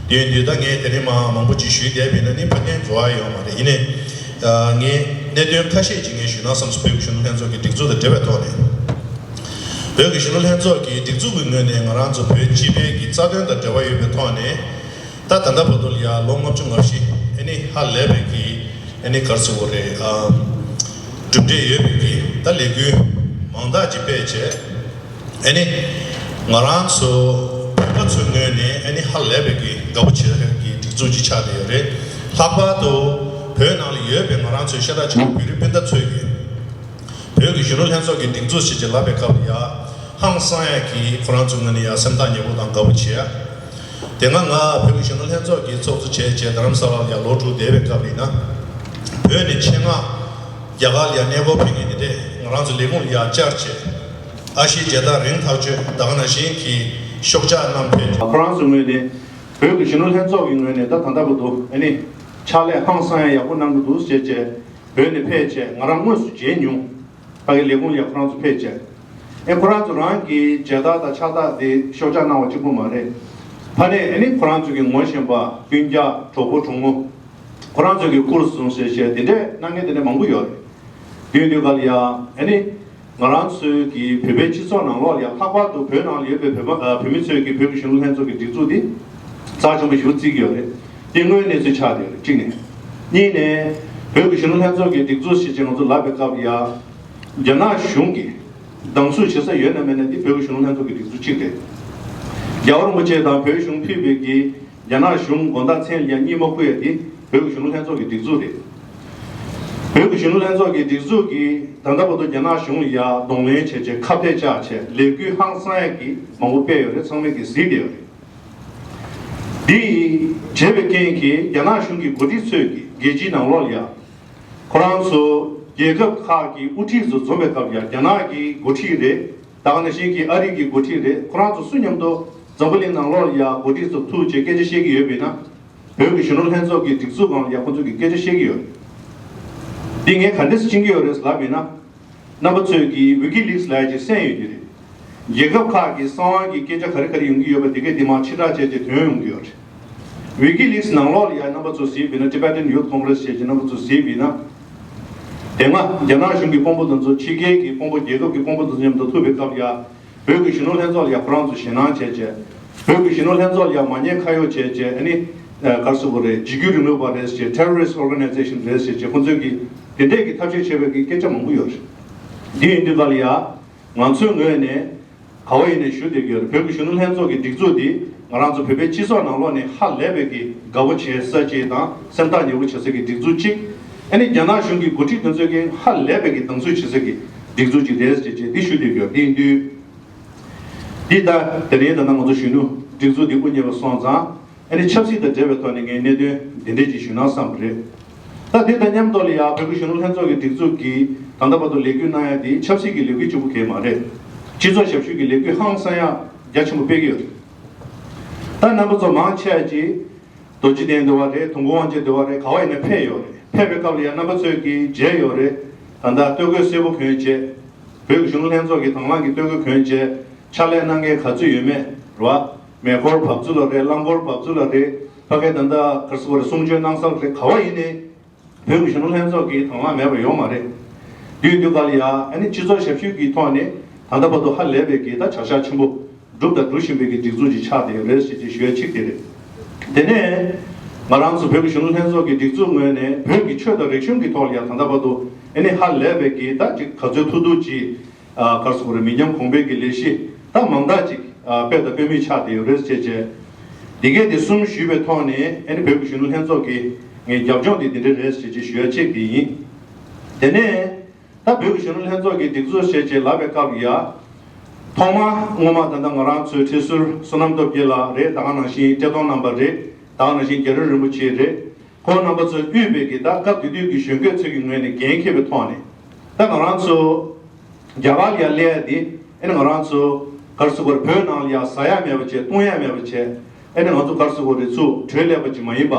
དེ་ཡིན་དུས་ད་ངས་དེ་རིང་མ་མང་པོ་ཅིག་ཞུས་བསྡད་པ་ཡིན་ན་ནི་ཕན་ཐོགས་འགྲོ་ཡ་ཡོད་མ་རེད། ཡིན་ནའི་ངས་གནད་དོན་ཁ་ཤས་ཅིག་ངས་ཞུས་ན་བསམ་སོང་། བོད་ཀྱི་གཞོན་ནུ་ལྷན་ཚོགས་ཀྱི་སྒྲིག་འཛུགས་དང་འབྲེལ་བའི་ཐོག་ནས། བོད་ཀྱི་གཞོན་ནུ་ལྷན་ཚོགས་ཀྱི་སྒྲིག་འཛུགས་ཀྱི་ངོས་ནས་ང་རང་ཚོ་བོད་སྤྱི་པའི་གི་རྩ་དོན་དང་འབྲེལ་བ་ཡོད་པའི་ཐོག་ནས། ད་ད་ལྟ་བར་དུ་ལ་ཡ་ལོ་ལྔ་བཅུ་ང་བཞི་ཨ་ནི་ཧ་ལས་པའི་གི་ཨ་ནི་ག་རེ་ཟེར་དགོས་རེད། ཨ་གྲུབ་འབྲས་ཡོད་པའི་གི་ད་ལས་འགུལ་མང་དག་ཅིག་སྤེལ་བྱས། ཨ་ནི་ང་རང་ཚོ་བོད་པ་ཚོའི་ངོས་ནས་ཨ་ནི་ཧ་ལས་པའི་གི་དགའ་པོ་བྱེད་ཡག་གི་སྒྲིག་འཛུགས་ཅིག་ཆགས་བསྡད་ཡོད་རེད། ལྷག་པར་དུ་བོད་ནང་ལ་ཡོད་པའི་ང་རང་ཚོའི་ཤ་ཁྲག་གཅིག་པའི་བོད་རིགས་སྤུན་ཟླ་ཚོས་གི་བོད་ཀྱི་གཞོན་ནུ་ལྷན་ཚོགས་ཀྱི་སྒྲིག་འཛུགས་བྱེད་ཅེས་ལབ་པའི་སྐབས་ལ་ཡ་ཧང་སང་ཡག་གི་ཁོ་རང་ཚོའི་ངོས་ནས་ཡ་སེམས་ཐག་ཉེ་པོ་དང་དགའ་པོ་བྱེད་ཡ། དེ་སྔ་ང་བོད་ཀྱི་གཞོན་ནུ་ལྷན་ཚོགས་ཀྱི་ཚོགས་གཙོ་བྱས་བྱས་རྡ་རམ་ས་ལ་ལ་ཡ་ལོ་དྲུག་བསྡད་པའི་སྐབས་ཡིན་ན། བོད་ནས་ཆེད་མངགས་རྒྱ་གར་ལ་ཡ་གནས་སྐོར་ཕེབས་མཁན་དེ་འདྲས་ང་རང་ཚོ་ལས་ཁུངས་ལ་ཡ་བཅར་བྱས། ཨ་ཤེ་རྒྱལ་དར་རིང་ཐག་ཆོད་ད་ག་ནང་བཞིན་གྱི་ཤོག་ཆག་བསྣམས་ཕེབས་བྱས། ཁོ་རང་ཚོའི་ངོས་ནས་བོད་ཀྱི་གཞོན་ནུ་ལྷན་ཚོགས་ཀྱི་ངོས་ནས་ད་ད་ལྟ་བར་དུ་ཨ་ནི་ཕྱག་ལས་ཧང་སང་ཡག་ཡག་པོ་གནང་གི་འདུག་ཟེར་བྱས། བོད་ནས་ཕེབས་བྱས་ང་རང་དངོས་སུ་མཇལ་མྱོང་། ཕ་གི་ལས་ཁུངས་ལ་ཁོ་རང་ཚོ་ཕེབས་བྱས། ཨེ་ཁོ་རང་ཚོ་རང་གི་མཇལ་དར་དང་ཕྱག་རྟགས་དེ་ཤོག་ཆག་གནང་བ་གཅིག་པུ་མ་རེད། ཕ་ནས་ཨ་ནི་ཁོ་རང་ཚོ་གི་ངོ་ཤེས་པ་སྤུན་ཀྱག་གྲོགས་པོ་གྲོགས་མོ། ཁོ་རང་ཚོ་གི་སྐུ་རུ་བཟུང་ཟེར་བྱས་དེ་འདྲས་གནང་མཁན་དེ་འདྲས་མང་པོ་ཡོད་རེད། དུས་དུས་ག་ལ་ཡ་ཨ་ནི། ང་རང་ཚོའི་གི་བོད་པའི་སྤྱི་ཚོགས་ནང་ལོགས་ལ་ཡང་ལྷག་པར་དུ་བོད་ནང་ལ་ཡོད་པའི་བོད་པ་ཨ་བོད་མི་ཚོས་ཀྱི་བོད་ཀྱི་གཞོན་ནུ་ལྷན་ཚོགས་ཀྱི་སྒྲིག་འཛུགས་འདི་རྩ་ཆེན་པོ་ཞེ་པོ་བརྩི་གི་ཡོད་རེད། དེ་དངོས་གནས་ཚུལ་ཆགས་བསྡད་ཡོད་རེད་གཅིག་ནས། གཉིས་ནས་བོད་ཀྱི་གཞོན་ནུ་ལྷན་ཚོགས་ཀྱི་སྒྲིག་འཛུགས་ཞེས་བྱས་ང་ཚོ་ལབ་པའི་སྐབས་ལ་ཡ། རྒྱ་ནག་གཞུང་གིས་སྡང་ཟུག་བྱེད་ས་ཡོད་ན་མེད་ན་འདི་བོད་ཀྱི་གཞོན་ནུ་ལྷན་ཚོགས་ཀྱི་སྒྲིག་འཛུགས་གཅིག་རེད། རྒྱལ་བ་རིན་པོ་ཆེ་དང་བོད་གཞུང་ཕུད་པའི་གི་རྒྱ་ནག་གཞུང་དགོང་དག་མཚན་ལ་ཡ་གཉིད་མ་ཁུག་ཡ་འདི་བོད་ཀྱི་གཞོན་ནུ་ལྷན་ཚོགས་ཀྱི་སྒྲིག་འཛུགས་རེད། བོད་ཀྱི་གཞོན་ནུ་ལྷན་ཚོགས་ཀྱི་སྒྲིག་འཛུགས་ཀྱིས་ད་ལྟ་བར་དུ་རྒྱ་ནག་གཞུང་ལ་ཡ་གདོང་ལེན་བྱས་བྱས་ཁ་གཏད་བཅག་བྱས་ལས་འགུལ་ཧང་སང་ཡ་གི་མང་པོ་སྤེལ་ཡོད་རེད། ཚང་མས་ཀྱིས་གཟིགས་བསྡད་ཡོད་རེད། འདི་བྱས་པའི་རྐྱེན་གྱིས་རྒྱ་ནག་གཞུང་གི་འགོ་ཁྲིད་ཚོས་ཀྱིས་རྒྱལ་སྤྱིའི་ནང་ལོགས་ལ་ཡ། ཁོ་རང་ཚོ་རྒྱལ་ཁབ་ཁག་གི་དབུ་ཁྲིད་ཚོ་འཛོམས་པའི་སྐབས་ལ་ཡ་རྒྱ་ནག་གི་འགོ་ཁྲིད་རེད། ད་ག་ནང་བཞིན་གྱི་ཨ་རི་གི་འགོ་ཁྲིད་རེད། ཁོ་རང་ཚོ་སུ་མཉམ་དུ་འཛམ་བུ་གླིང་ནང་ལོགས་ལ་ཡ་འགོ་ཁྲིད་ཚོ་ཐུག་བྱས་སྐད་ཆ་བཤད་ཀྱི་ཡོད་པ་ཡིན་ན། བོད་ཀྱི་གཞོན་ནུ་ལྷན་ཚོགས་ཀྱི་སྒྲིག་འཛུགས་སྒང་ལ་ཡ་ཁོ་ཚོ་གིས་སྐད་ཆ་བཤད་ཀྱི་ཡོད་རེད། འདི་ངས་ག་འདྲས་སེ་མཁྱེན་གྱི་ཡོད་རེད་ལབ་པ་ཡིན་ན། རྣམ་པ་ཚོས་ཀྱིས་ཝི་ཀི་ལིགས་ལབ་ཡ་ཅིག་གསན་ཡོད་ཀྱི་རེད། རྒྱལ་ཁབ་ཁག་གི་གསང་བ་གི་སྐད་ཆ་ག་རེ་ག་རེ་ཡོང་གི་ཡོད་པ་དེ་གའི་དེ་མར་ཕྱིར་བསྒྲགས་བྱས་ཏེ་ཐོན་ཡོང་གི་ཡོད་རེད། ཝི་ཀི་ལིགས་ནང་ལོགས་ལ་ཡ་རྣམ་པ་ཚོ་གཟིགས་པ་ཡིན་ན་Tibetan Youth Congress་བྱས་ཀྱི་རྣམ་པ་ཚོ་གཟིགས་པ་ཡིན་ན། དེ་སྔ་རྒྱ་ནག་གཞུང་གི་དཔོན་པོ་དེ་ཚོ་ཕྱི་རྒྱལ་གྱི་དཔོན་པོ་རྒྱལ་ཁབ་ཀྱི་དཔོན་པོ་དེ་ཚོ་མཉམ་དུ་ཐུག་པའི་སྐབས་ལ་ཡ། བོད་ཀྱི་གཞོན་ནུ་ལྷན་ཚོགས་ལ་ཡ་ཁོ་རང་ཚོ་ཞེད་སྣང་བྱས་བྱས། བོད་ཀྱི་གཞོན་ནུ་ལྷན་ཚོགས་ལ་ཡ་མ་ཉེས་ཁ་གཡོག་བྱས་བྱས་ཨ་ནི། ག་རེ་ཟེར་དགོས་རེད། འཇིགས་སྐུལ་རིང་ལུགས་པ་རེད་ཟེར་terrorist organization་རེད་ཟེར་བྱས་ཁོ་ཚོས་ཀྱི་དེ་འདྲས་ཀྱི་ཐབས་ཤེས་བྱས་པའི་གི་སྐད་ཆ་མང་པོ་ཡོད་རེད། འདི་ཡིན་དུས་ག་ལ་ཡ། ང་ཚོའི་ངོས་ནས་ག་བ་ཡིན་ནས་ཞུ་བསྡད་ཀྱི་ཡོད་རེད། བོད་ཀྱི་གཞོན་ནུ་ལྷན་ཚོགས་ཀྱི་སྒྲིག་འཛུགས་འདི་ང་རང་ཚོ་བོད་པའི་སྤྱི་ཚོགས་ནང་ལོགས་ནས་ཧ་ལས་པའི་གི་དགའ་པོ་བྱེད་ས་ཅིག་དང་སེམས་ཐག་ཉེ་པོ་བྱེད་ས་གི་སྒྲིག་འཛུགས་གཅིག་ཨ་ནི་རྒྱ་ནག་གཞུང་གི་འགོ་ཁྲིད་དེ་ཚོས་ཀྱང་ཧ་ལས་པའི་གི་སྡང་ཟུག་བྱེད་ས་གི་སྒྲིག་འཛུགས་གཅིག་རེད་ཟེར་བྱས་འདི་ཞུ་བསྡད་ཀྱི་ཡོད། འདི་ཡིན་དུས། འདི་ལྟ་དེ་རིང་ད་ལྟ་ང་ཚོ་གཞོན་ནུ་སྒྲིག་འཛུགས་འདི་དབུ་བརྙེས་པ་སོང་ཙང་། ཨ་ནི་ཆབ་སྲིད་དང་འབྲེལ་བའི་ཐོག་ནས་ངས་གནད་དོན་འདི་འདྲས་ཅིག་ཞུས་ན་བསམ་པ་རེད། ད་དེ་དང་མཉམ་དུ་ལ་ཡང་བོད་ཀྱི་གཞོན་ནུ་ལྷན་ཚོགས་ཀྱི་སྒྲིག་འཛུགས་ཀྱིས་ད་ལྟ་བར་དུ་ལས་འགུལ་གནང་ཡ་དེ་ཆབ་སྲིད་ཀྱི་ལས་འགུལ་གཅིག་པུ་གས་མ་རེད། སྤྱི་ཚོགས་ཞབས་ཞུ་གི་ལས་འགུལ་ཧང་སང་ཡ་རྒྱ་ཆེན་པོ་སྤེལ་གྱི་ཡོད་རེད། ད་རྣམ་པ་ཚོ་མང་ཆེ་བ་ཅིག་རྡོ་རྗེ་གདན་དེ་བ་རེད། དུང་དཀར་དབང་ཆེན་དེ་བ་རེད། ག་བ་ཡིན་ན་ཕེབས་ཡོད་རེད། ཕེབས་པའི་སྐབས་ལ་ཡང་རྣམ་པ་ཚོས་ཀྱིས་མཇལ་ཡོད་རེད། ད་ལྟ་སྟོད་གོས་སེར་པོ་གོན་བྱས། བོད་ཀྱི་གཞོན་ནུ་ལྷན་ཚོགས་ཀྱི་དང་བླངས་ཀྱི་སྟོད་གོས་གོན་བྱས། ཕྱག་ལས་གནང་མཁན་ག་ཚོད་ཡོད་མེད་རེད་བ། མེ་འཁོར་བབས་ཚུལ་ལ་རེད། རླངས་འཁོར་བབས་ཚུལ་ལ་རེད། ཕ་གའི་ད་ལྟ་ག་རེ་ཟེར་དགོས་རེད། གསུང་ཆོས་གནང་ས་ལ་རེད། ག་བ་ཡིན་ནའི། བོད་ཀྱི་གཞོན་ནུ་ལྷན་ཚོགས་ཀྱི་དང་བླངས་མེད་པ་ཡོད་མ་རེད། དུས་དུས་ག་ལ་ཡ་ཨ་ནི་སྤྱི་ཚོགས་ཞབས་ཞུ་གི་ཐོག་ནས་ད་ལྟ་བར་དུ་ཧ་ལས་པའི་གི་ད་བྱ་གཞག་ཆེན་པོ་བསྒྲུབས་དང་སྒྲུབ་བཞིན་པའི་གི་སྒྲིག་འཛུགས་ཅིག་ཆགས་བསྡད་ཡོད་རེད་ཟེར་ཅིག་ཞུ་ཡ་གཅིག་དེ་རེད། དེ་ནས་ང་རང་ཚོ་བོད་ཀྱི་གཞོན་ནུ་ལྷན་ཚོགས་ཀྱི་སྒྲིག་འཛུགས་ངོས་ནས་བོད་ཀྱི་ཆོས་དང་རིག་གཞུང་གི་ཐོག་ལ་ཡང་ད་ལྟ་བར་དུ་ཨ་ནི་ཧ་ལས་པའི་གི་ད་ཅིག་ག་ཚོད་ཐུབ་ཐུབ་ཅིག་ཨ་ག་རེ་ཟེར་དགོས་རེད། མི་ཉམས་གོང་འཕེལ་གྱི་ལས་གཞི་ད་མང་དག་ཅིག་ཨ་སྤེལ་དང་སྤེལ་མུས་ཆགས་བསྡད་ཡོད་རེད་ཅེས་བྱས། འདི་གས་དེ་གསུམ་ཞུས་པའི་ཐོག་ནས་ཨ་ནི་བོད་ཀྱི་གཞོན་ནུ་ལྷན་ཚོགས་ཀྱི་ངའི་རྒྱབ་ལྗོངས་དེ་འདི་འདྲ་རེད་ཅེས་ཅིག་ཞུ་ཡ་གཅིག་དེ་ཡིན། དེ་ནས། ད་བོད་ཀྱི་གཞོན་ནུ་ལྷན་ཚོགས་ཀྱི་སྒྲིག་འཛུགས་བྱས་རྗེས་ལབ་པའི་སྐབས་ལ་ཡ། ཐོག་མ་སྔོན་མ་ད་ལྟ་ང་རང་ཚོའི་ཁྲི་ཟུར་བསོད་ནམས་སྟོབས་རྒྱལ་ལགས་རེད། ད་ག་ནང་བཞིན་བཀྲས་མཐོང་རྣམ་པ་རེད། ད་ག་ནང་བཞིན་རྒྱ་རི་རིན་པོ་ཆེ་རེད། ཁོང་རྣམ་པ་ཚོས་དབུས་པའི་གི་ད་སྐབས་དེ་དུས་ཀྱི་གཞོན་སྐྱེས་ཚོ་གི་ངོས་ནས་འགན་འཁྱེར་བའི་ཐོག་ནས། ད་ང་རང་ཚོ་རྒྱ་གར་ལ་ཡ་སླེབས་ཡ་དེ་ཨ་ནི་ང་རང་ཚོ་ག་རེ་ཟེར་དགོས་རེད། བོད་ནང་ལ་ཡ་ཟ་ཡ་མེད་པ་བྱས། བཏུང་ཡ་མེད་པ་བྱས། ཨ་ནི་ང་ཚོ་ག་རེ་ཟེར་དགོས་རེད། ཚུར་བྲོས་སླེབས་པ་ཅིག་མ་ཡིན་པ།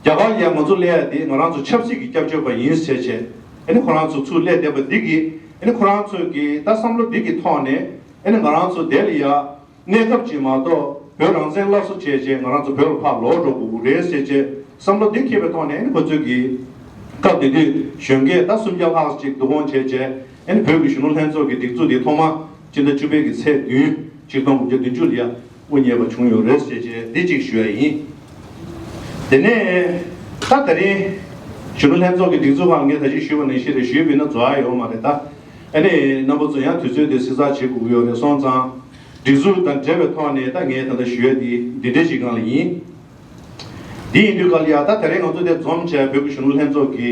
རྒྱ་གར་ལ་ཡ་ང་ཚོ་སླེབས་ཡ་དེ་ང་རང་ཚོ་ཆབ་སྲིད་ཀྱི་སྐྱབས་བཅོལ་བ་ཡིན་ཟེར་བྱས། ཨ་ནི་ཁོ་རང་ཚོ་ཚུར་སླེབས་བསྡད་པ་འདི་གིས། ཨ་ནི་ཁོ་རང་ཚོ་གི་ད་བསམ་བློ་འདི་གི་ཐོག་ནས། ཨ་ནི་ང་རང་ཚོ་དེ་ལ་ཡ་གནས་སྐབས་ཅིག་མ་གཏོགས་བོད་རང་བཙན་སླར་གསོ་བྱས་བྱས། ང་རང་ཚོ་བོད་ལ་ཕར་ལོག་འགྲོ་དགོས་ཀྱི་རེད་ཟེར་བྱས་བསམ་བློ་འདི་འཁྱེར་བའི་ཐོག་ནས། ཨ་ནི་ཁོ་ཚོས་ཀྱི་སྐབས་དེ་དུས་གཞོན་སྐྱེས་ད་སུམ་བརྒྱ་ལྷག་ཅིག་བསྡུ་སྐོང་བྱས་བྱས། ཨ་ནི་བོད་ཀྱི་གཞོན་ནུ་ལྷན་ཚོགས་ཀྱི་སྒྲིག་འཛུགས་དེ་ཐོག་མ་སྤྱི་ཟླ་བཅུ་པའི་གི་ཚེས་བདུན་ཆིག་སྟོང་དགུ་བརྒྱ་བདུན་ཅུ་ལ་ཡ་དབུ་བརྙེས་པ་བྱུང་ཡོད་རེད་ཟེར་བྱས་འདི་གཅིག་ཞུ་ཡ་ཡིན། དེ་ནས་ད་དེ་རིང་གཞོན་ནུ་ལྷན་ཚོགས་ཀྱི་སྒྲིག་འཛུགས་སྒང་ངས་ད་ཅི་ཞུས་པ་ནང་བཞིན་རེད། ཞུས་པ་ཡིན་ན་རྫོགས་ཡ་ཡོད་མ་རེད། ད་ཨ་ནི་རྣམ་པ་ཚོ་ཡང་དུས་ཚོད་དེ་བསྲི་ཚགས་བྱེད་དགོས་ཀྱི་ཡོད་རེད། སོང་ཙང་སྒྲིག་འཛུགས་དང་འབྲེལ་བའི་ཐོག་ནས་ད་ངས་ད་ལྟ་ཞུ་ཡ་དེ་འདི་འདྲ་ཞིག་སྒང་ལ་ཡིན། འདི་ཡིན་དུས་ག་ལ་ཡ། ད་དེ་རིང་ང་ཚོ་དེ་འཛོམས་བྱས་བོད་ཀྱི་གཞོན་ནུ་ལྷན་ཚོགས་ཀྱི་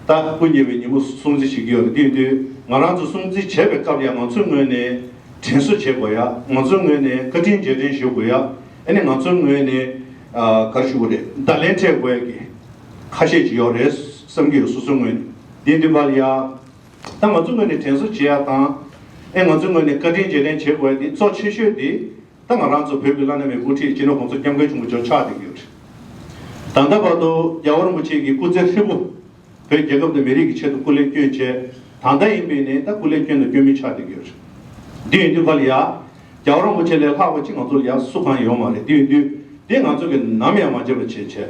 ད་དབུ་བརྙེས་པའི་ཉིན་མོ་སྲུང་བརྩི་བྱེད་ཀྱི་ཡོད་རེད། འདི་ཡིན་དུས་ང་རང་ཚོ་སྲུང་བརྩི་བྱེད་པའི་སྐབས་ལ་ཡ་ང་ཚོའི་ངོས་ནས་དྲན་གསོ་བྱེད་དགོས་ཡ། ང་ཚོའི་ངོས་ནས་བཀའ་དྲིན་རྗེས་དྲན་ཞུ་དགོས་ཡ། ཨ་ནི་ང་ཚོའི་ངོས་ནས་ཨ་ག་རེ་ཞུ་དགོས་རེད། བརྡ་ལན་སྤྲད་དགོས་ཡ་གི་ཁ་ཤས་ཅིག་ཡོད་རེད་བསམ་གྱི་ཡོད། སོ་སོའི་ངོས་ནས། འདི་ཡིན་དུས་ག་ལ་ཡ། ད་ང་ཚོའི་ངོས་ནས་དྲན་གསོ་བྱེད་ཡ་དང་། ཨེ་ང་ཚོའི་ངོས་ནས་བཀའ་དྲིན་རྗེས་དྲན་བྱེད་དགོས་ཡ་དེ་གཙོ་ཆེ་ཤོས་དེ། ད་ང་རང་ཚོ་བོད་ཀྱི་བླ་ན་མེད་པའི་དབུ་ཁྲིད་སྤྱི་ནོར་༸གོང་ས་༸སྐྱབས་མགོན་ཆེན་པོ་མཆོག་ཆགས་བསྡད་ཀྱི་ཡོད་རེད། ད་ལྟ་བར་དུ་རྒྱལ་བ་རིན་པོ་ཆེ་གི་སྐུ་ཚེ་ཧྲིལ་པོ་བོད་རྒྱལ་ཁབ་དང་མི་རིགས་ཀྱི་ཆེད་དུ་སྐུ་ལས་བསྐྱོན་བྱས། ད་ལྟ་ཡིན་པའི་ནི་ད་སྐུ་ལས་བསྐྱོན་དང་བསྐྱོན་མུས་ཆགས་བསྡད་ཀྱི་ཡོད་རེད། འདི་ཡིན་དུས་ག་ལ་ཡ། རྒྱལ་བ་རིན་པོ་ཆེ་ལས་ལྷག་པ་ཅིག་ང་ཚོ་ལ་ཡ་སུ་གང་ཡོད་མ་རེད། འདི་ཡིན་དུས་འདི་ང་ཚོ་གི་ནམ་ཡང་མ་བརྗེད་པ་བྱེད་བྱས།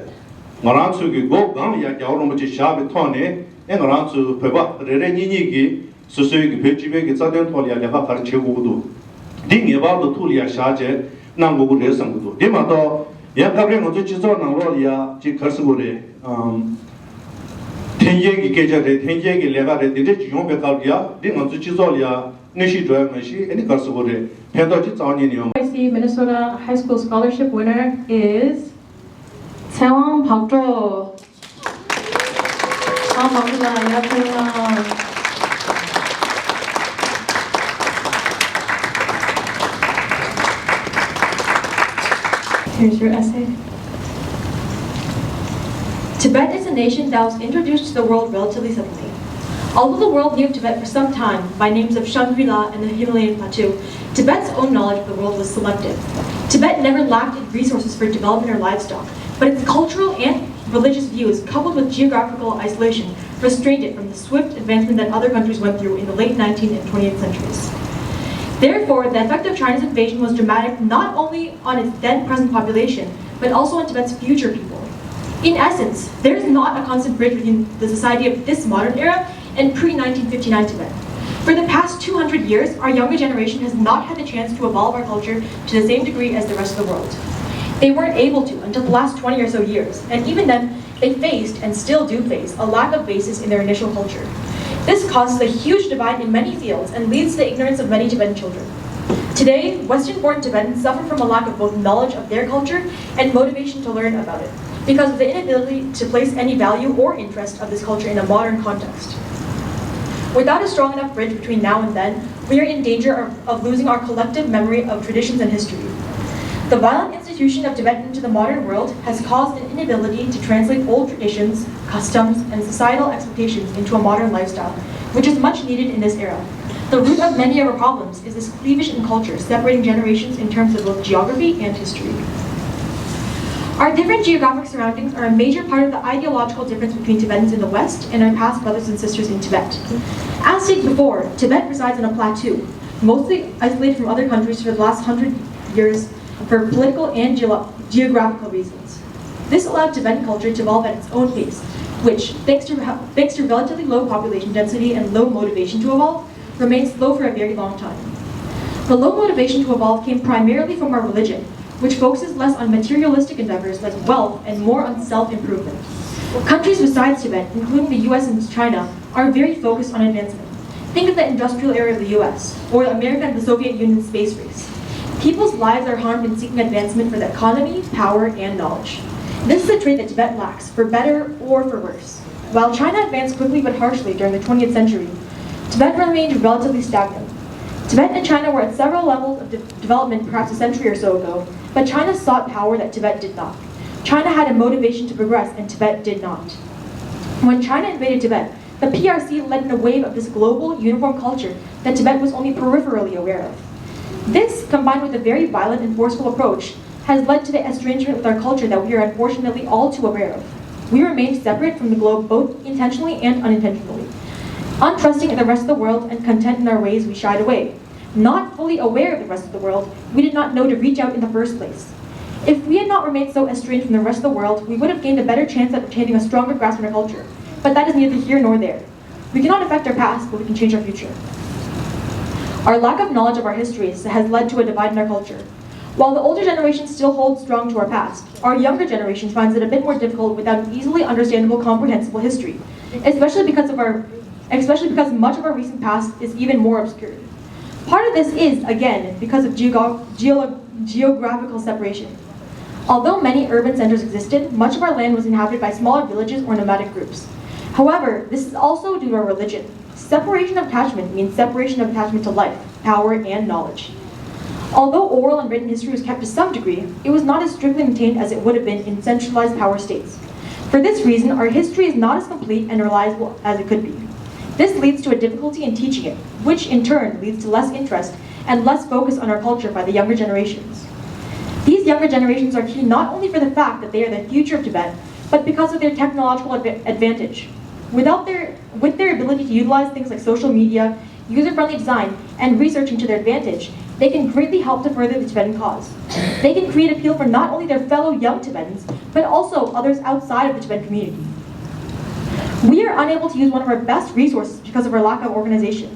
ང་རང་ཚོ་གི་མགོ་སྒང་ལ་ཡ་རྒྱལ་བ་རིན་པོ་ཆེ་བཞག་པའི་ཐོག་ནས། ཨེ་ང་རང་ཚོ་བོད་པ་རེ་རེ་གཉིས་གཉིས་ཀྱིས་སོ་སོའི་གི་བོད་སྤྱི་པའི་གི་རྩ་དོན་ཐོག་ལ་ཡ་ལས་ཀ་ག་རེ་བྱེད་དགོས་ཀྱི་འདུག་འདི་ངེས་པར་དུ་ཐུགས་ལ་ཡ་བཞག་བྱས་གནང་དགོས་ཀྱི་རེད་བསམ་གྱི་འདུག་འདི་མ་གཏོགས་ཡང་སྐབས་རེ་ང་ཚོའི་སྤྱི་ཚོགས་ནང་ལོགས་ལ་ཡ་ཅིག་ག་རེ་ཟེར་དགོས་རེད། ཨམ། འཐེན་འཁྱེར་གྱི་སྐད་ཆ་རེད། འཐེན་འཁྱེར་གྱི་ལས་ཀ་རེད། འདི་འདྲས་ཅིག་ཡོང་པའི་སྐབས་ལ་ཡ་འདི་ང་ཚོའི་སྤྱི་ཚོགས་ལ་ཡ་གནོད་གཞི་འགྲོ་ཡ་མ་གཞི། ཨ་ནི་ག་རེ་ཟེར་དགོས་རེད། ཕན་ཐོགས་ཅིག་རྩ་བ་ཉིད་ནས་ཡོང་མ། I C Minnesota High School Scholarship winner is ཚེ་དབང་བག་གྲོ། ཚེ་དབང་བག་གྲོ་ལགས་ཡར་ཕེབས་རོགས་གནང་། Here's your essay. Tibet is a nation that was introduced to the world relatively suddenly. Although the world knew Tibet for some time by names of Shangri-La and the Himalayan Plateau, Tibet's own knowledge of the world was selective. Tibet never lacked in resources for development or livestock, but its cultural and religious views, coupled with geographical isolation, restrained it from the swift advancement that other countries went through in the late nineteenth and twentieth centuries. Therefore, the effect of China's invasion was dramatic not only on its then present population, but also on Tibet's future people. In essence, there is not a constant bridge between the society of this modern era and pre nineteen fifty-nine Tibet. For the past two hundred years, our younger generation has not had the chance to evolve our culture to the same degree as the rest of the world. They weren't able to until the last twenty or so years, and even then, they faced and still do face a lack of basis in their initial culture. This causes a huge divide in many fields and leads to the ignorance of many Tibetan children. Today, Western born Tibetans suffer from a lack of both knowledge of their culture and motivation to learn about it because of the inability to place any value or interest of this culture in a modern context. Without a strong enough bridge between now and then, we are in danger of, of losing our collective memory of traditions and history. The violent institutions Distribution of Tibetans to the modern world has caused an inability to translate old traditions, customs, and societal expectations into a modern lifestyle, which is much needed in this era. The root of many of our problems is this cleavage in culture, separating generations in terms of both geography and history. Our different geographic surroundings are a major part of the ideological difference between Tibetans in the West and our past brothers and sisters in Tibet. As stated before, Tibet resides on a plateau, mostly isolated from other countries for the last hundred years for political and geolo- geographical reasons. This allowed Tibetan culture to evolve at its own pace, which, thanks to, thanks to relatively low population density and low motivation to evolve, remained slow for a very long time. The low motivation to evolve came primarily from our religion, which focuses less on materialistic endeavors like wealth and more on self improvement. Countries besides Tibet, including the U S and China, are very focused on advancement. Think of the industrial era of the U S, or America and the Soviet Union's space race. People's lives are harmed in seeking advancement for the economy, power, and knowledge. This is a trait that Tibet lacks, for better or for worse. While China advanced quickly but harshly during the twentieth century, Tibet remained relatively stagnant. Tibet and China were at several levels of de- development perhaps a century or so ago, but China sought power that Tibet did not. China had a motivation to progress, and Tibet did not. When China invaded Tibet, the P R C led in a wave of this global, uniform culture that Tibet was only peripherally aware of. This, combined with a very violent and forceful approach, has led to the estrangement with our culture that we are unfortunately all too aware of. We remained separate from the globe both intentionally and unintentionally. Untrusting in the rest of the world and content in our ways, we shied away. Not fully aware of the rest of the world, we did not know to reach out in the first place. If we had not remained so estranged from the rest of the world, we would have gained a better chance at obtaining a stronger grasp on our culture. But that is neither here nor there. We cannot affect our past, but we can change our future. Our lack of knowledge of our history has led to a divide in our culture. While the older generation still holds strong to our past, our younger generation finds it a bit more difficult without an easily understandable, comprehensible history, especially because of our, especially because much of our recent past is even more obscure. Part of this is, again, because of geog- geolo- geographical separation. Although many urban centers existed, much of our land was inhabited by smaller villages or nomadic groups. However, this is also due to our religion. Separation of attachment means separation of attachment to life, power, and knowledge. Although oral and written history was kept to some degree, it was not as strictly maintained as it would have been in centralized power states. For this reason, our history is not as complete and reliable as it could be. This leads to a difficulty in teaching it, which in turn leads to less interest and less focus on our culture by the younger generations. These younger generations are key not only for the fact that they are the future of Tibet, but because of their technological adva- advantage. Without their, with their ability to utilize things like social media, user-friendly design, and researching to their advantage, they can greatly help to further the Tibetan cause. They can create appeal for not only their fellow young Tibetans, but also others outside of the Tibetan community. We are unable to use one of our best resources because of our lack of organization.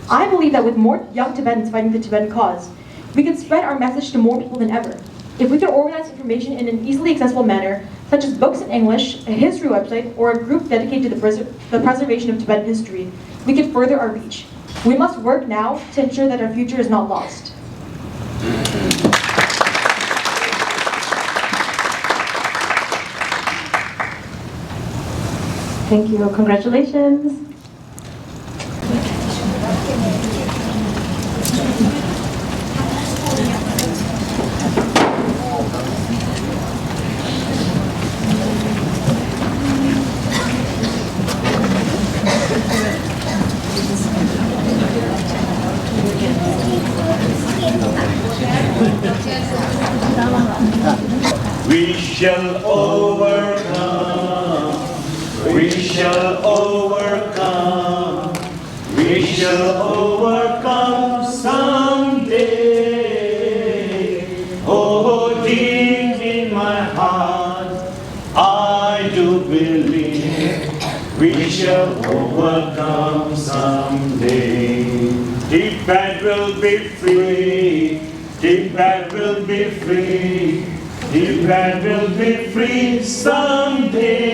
I believe that with more young Tibetans fighting the Tibetan cause, we can spread our message to more people than ever. If we can organize information in an easily accessible manner, such as books in English, a history website, or a group dedicated to the, preser- the preservation of Tibetan history, we can further our reach. We must work now to ensure that our future is not lost. Thank you. Congratulations. We shall overcome. We shall overcome. We shall overcome someday. Oh, deep in my heart, I do believe we shall overcome someday. Tibet will be free. Tibet will be free. Tibet will be free someday.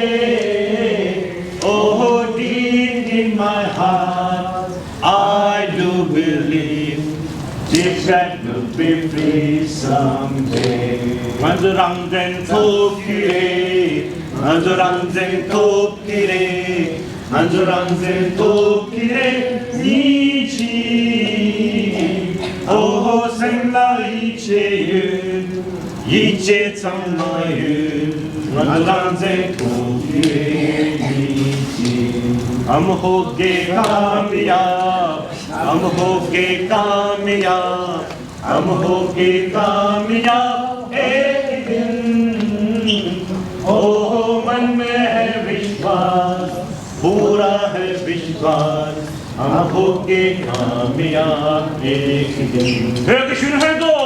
Oh, deep in my heart, I do believe Tibet will be free someday. ང་ཚོ་རང་བཙན་ཐོབ་ཀྱི་རེད། ང་ཚོ་རང་བཙན་ཐོབ་ཀྱི་རེད། ང་ཚོ་རང་བཙན་ཐོབ་ཀྱི་རེད། ཉིན་གཅིག་ཨོ་ཧོ་སེམས་ལ་ཡིད་ཆེས་ཡོད། ཡིད་ཆེས་ཚང་མ་ཡོད། ང་ཚོ་རང་བཙན་གོ་སྐྱོད་ཡིན་ཅིང་། हम होंगे कामयाब, हम होंगे कामयाब, हम होंगे कामयाब एक दिन। ओ, मन में है विश्वास, पूरा है विश्वास, हम होंगे कामयाब एक दिन। ཕྱོགས་ཀྱི་ཤུན་ཧན་དོ།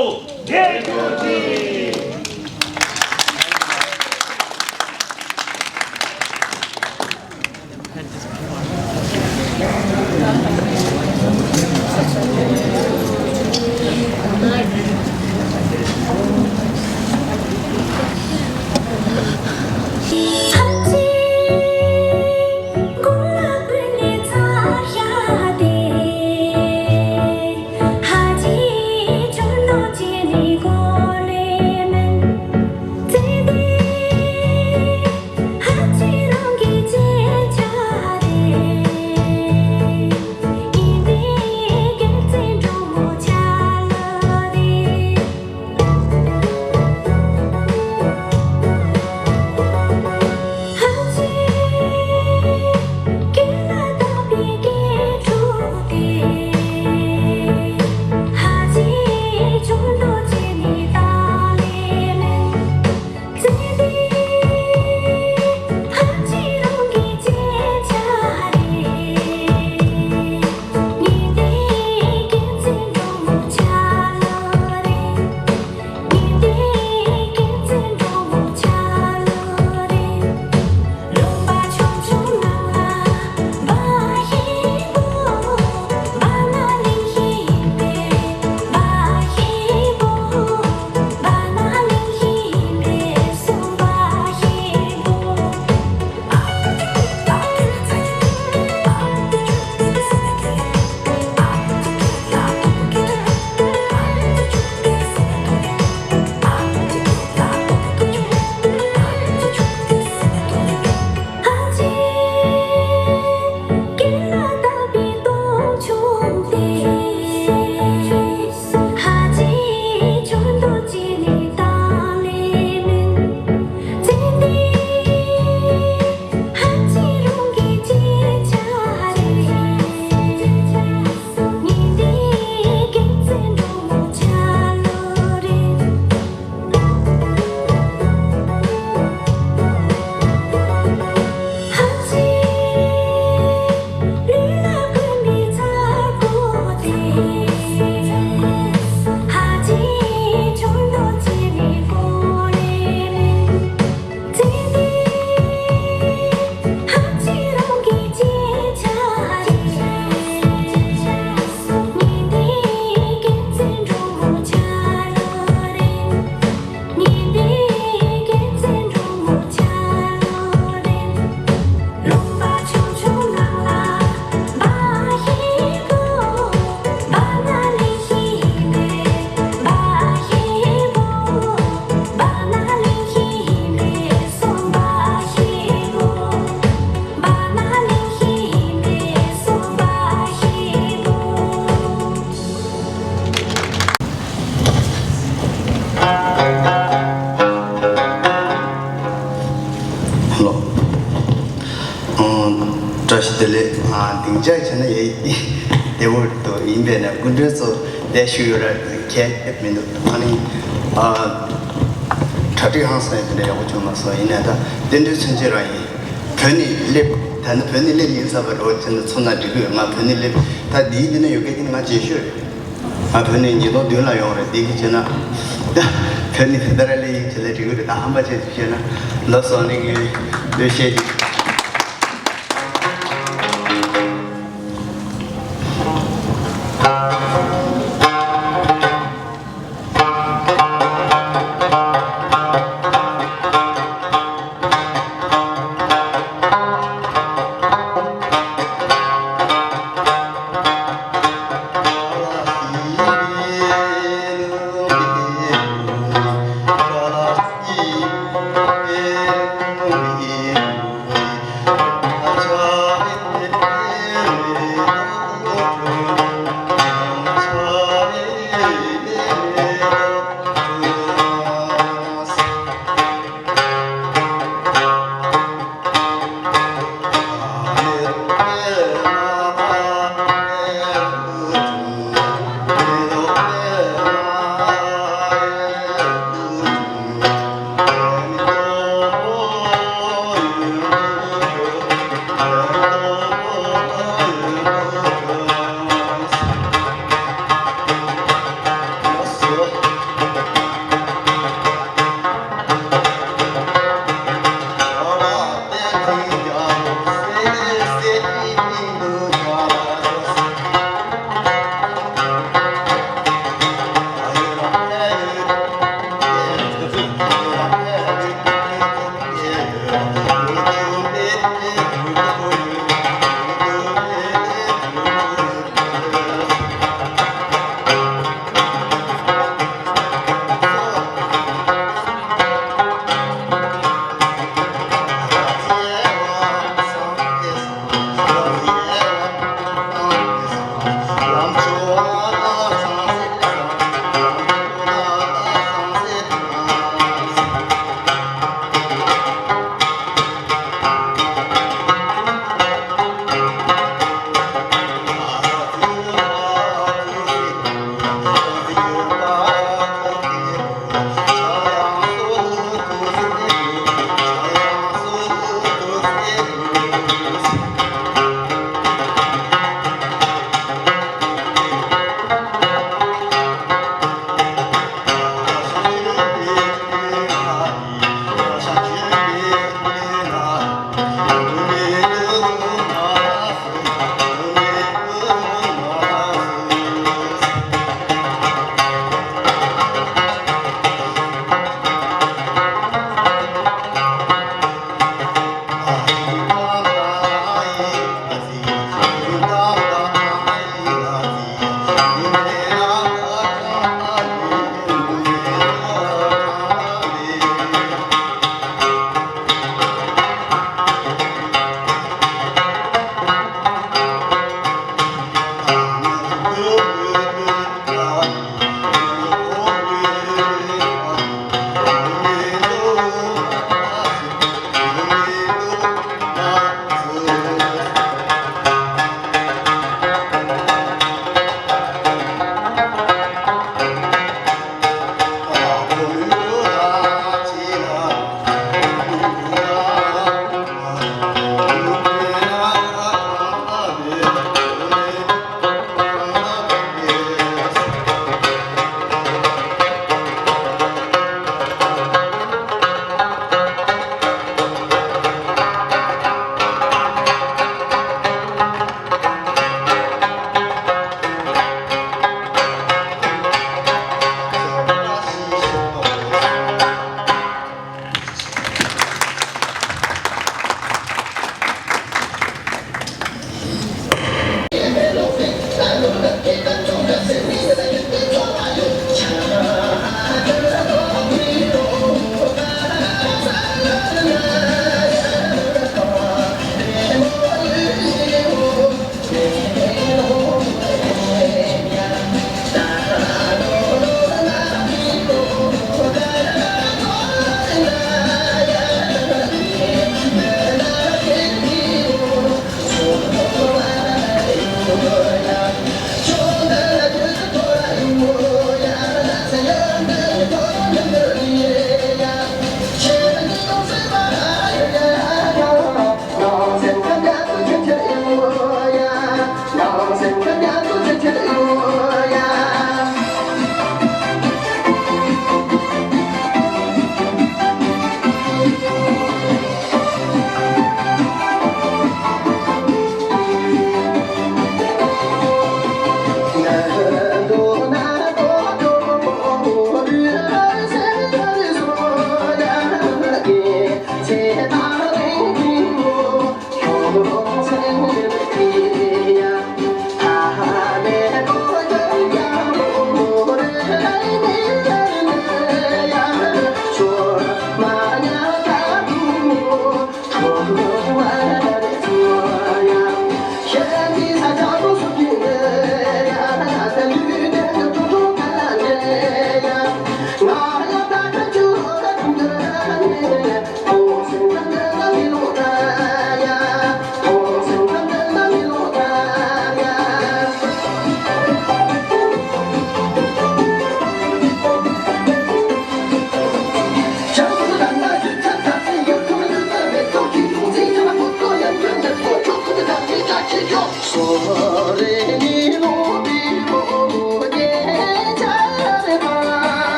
ལོ། ཨང་། བཀྲ་ཤིས་བདེ་ལེགས། ཨ། སྡིངས་ཆ་བྱས་ན་ཡེ་བདེ་བོ་འདུག་ཡིན་པས་ན་སྐུ་མགྲོན་ཚོ་ལས་ཞུ་ཡོད་ར་གལ་མི་འདུག་ཨ་ནི། ཨ། གྲ་སྒྲིག་ཧང་སང་དེ་འདྲ་ཡག་པོ་བྱུང་མ་སོང་། ཡིན་ན་ད་རྟེན་འབྲེལ་མཚོན་བྱེད་རང་ཡིན། བོད་ནས་སླེབས། ད་ནི་བོད་ནས་སླེབས་ཡིན་ས་བར་འོ་ཅི་ན་ཚོ་ན་འགྲིག་གི་ཡོད། ང་བོད་ནས་སླེབས། ད་འདིའི་འདི་ན་ཡོད་མཁན་དེ་ནི་ང་རྗེས་ཤོད་རེད། ང་བོད་ནས་ཉིས་སྟོང་བདུན་ལ་ཡོང་རེད། འདི་གི་བྱས་ན་ད་བོད་ནས་དེ་ལྟར་སླེབས་ཡིན་བྱས་ལ་འགྲིག་གི་རེད། ད་ཧམ་པ་བྱས་ཏེ་བཤད་ན་ལོ་སོང་ནས་ངས་ལོས་བཤད་ཀྱི།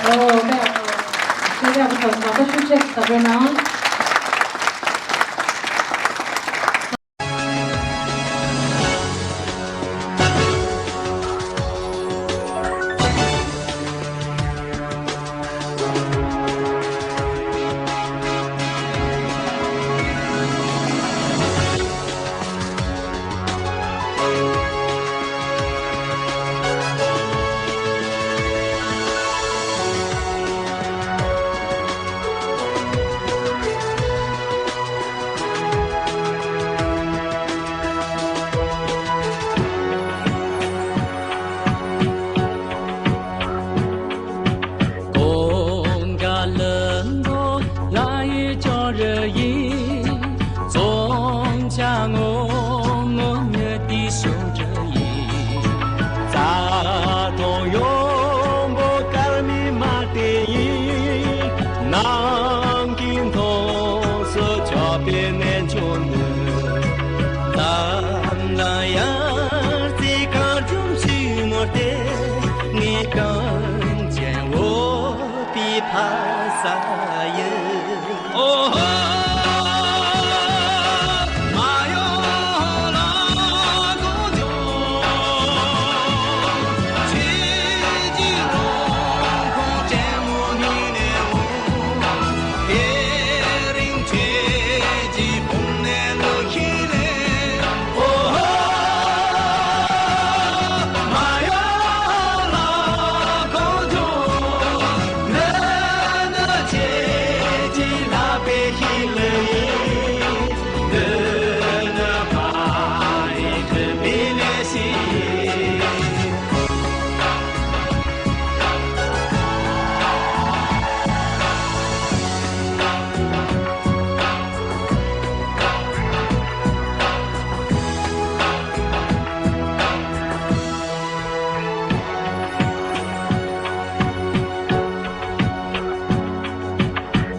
ཨོ། ལྷན་རྒྱས་ཚོ་དགའ་པོ་ཤུགས་ཆེ་ཞིག་བདེ་པོ་གནང་།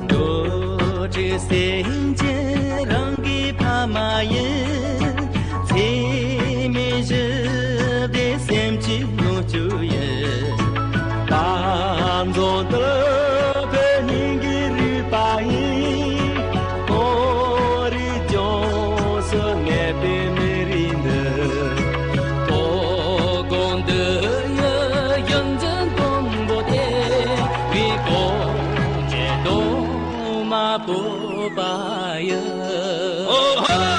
འགྲོ་བའི་སེམས་ཅན་རང་གི་ཕ་མ་ཡིན། ཚད་མེད་བཞི་ལྡན་སེམས་ཅན་ལོངས་སྤྱོད་ཡིན། དཔལ་འཛོམས་དུ་བོད་སྙིང་གི་རུས་པ་ཡིན། ཁོང་རིག་ལྗོངས་སུ་གནས་པའི་མི་རིགས་འདི། དོ་དགོང་འདི་ཡི་ཡོན་ཏན་མཐོན་པོ་དེ། མི་དགོས་ཀྱི་གདུང་མ་བོས་པ་ཡི།